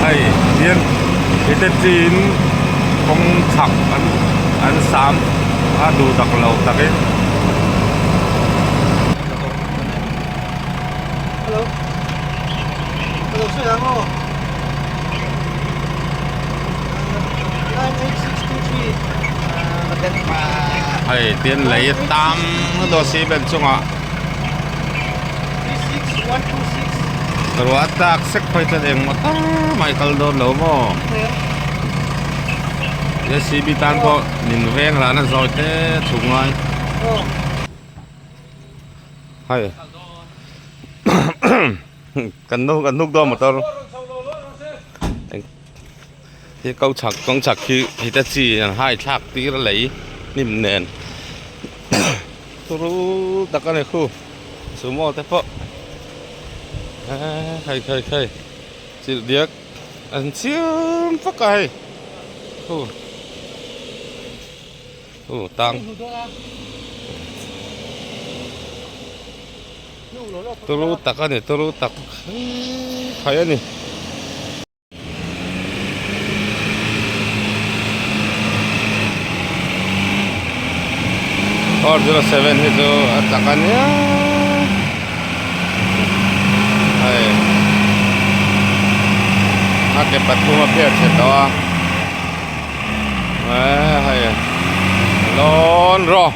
Hei hian Hitachi in kawng chhak an an sam a duh dak lo takin. Hei tin lei tam lutuk a cement chungah ruah tlak sek phei chuan engmaw tak mai kal dawn lo maw jcb tan pawh min veng rana zawi te chhuk ngai. Hei kan nu kan hnuk dawn motor hi ko chhak kawng chhak khi hitachi an hai thlak tir a lei hnim nen turu tak a ni khu sumo te pawh eee hei hei hei chilh diak an chiam vak a hei khu. Aw tang turu tak a ni turu tak khai a ni. 407 hi chu a chak a nia hei a ke pathum a phiat chhe tawh a. Hei lawn rawh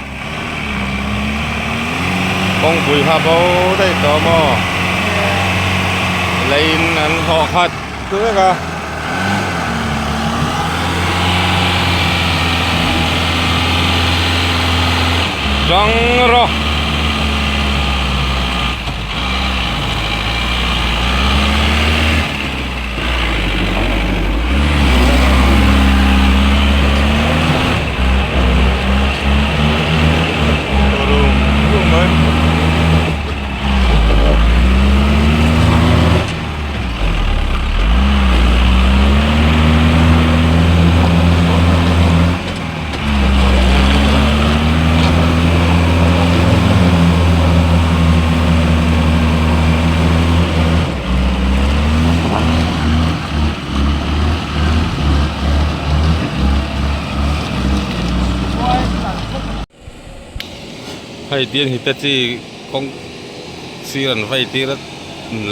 kawngpui kha bo daih tawh maw leiin an hlawh khat vek a. Tang rawh. Hei tiang hitachi kawng sir an vei tir a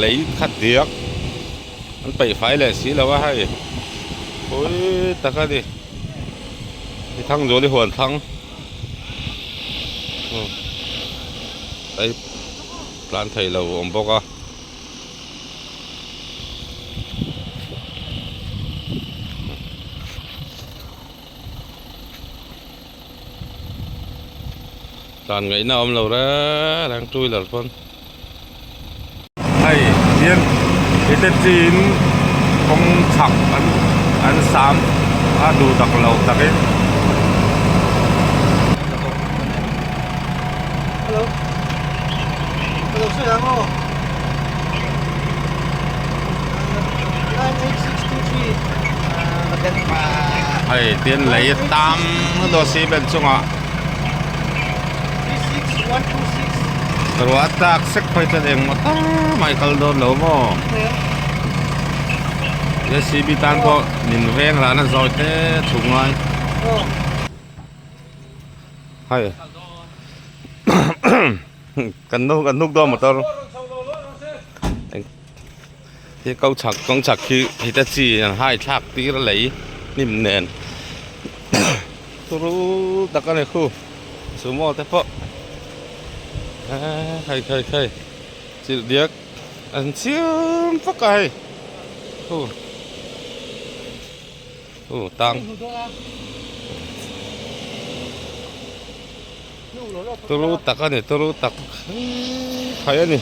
lei khat diak an peih fai leh si lo a hei pui tak a ni i thang zual i huan thlang hei tlan thei lo a awm bawk a. Tlan ngaihna a awm lo reng reng two wheeler pawn. Hei hian Hitachi in kawng chhak an an sam a duh dak lo takin. Hello. Hello, sir. Ang aw. 98623. Hei tin lei tam lutuk a cement chungah 36126. Ruah tlak sek phei chuan engmaw tak mai kal dawn lo maw jcb tan pawh min veng rana zawi te chhuk ngai. Hei kan nu kan hnuk dawn motor hi ko chhak kawng chhak khi hitachi an hai thlak tir a lei hnim nen turu tak a ni khu sumo te pawh eee hei hei hei chilh diak an chiam vak a hei khu. Aw tang turu tak a ni turu tak khai a ni.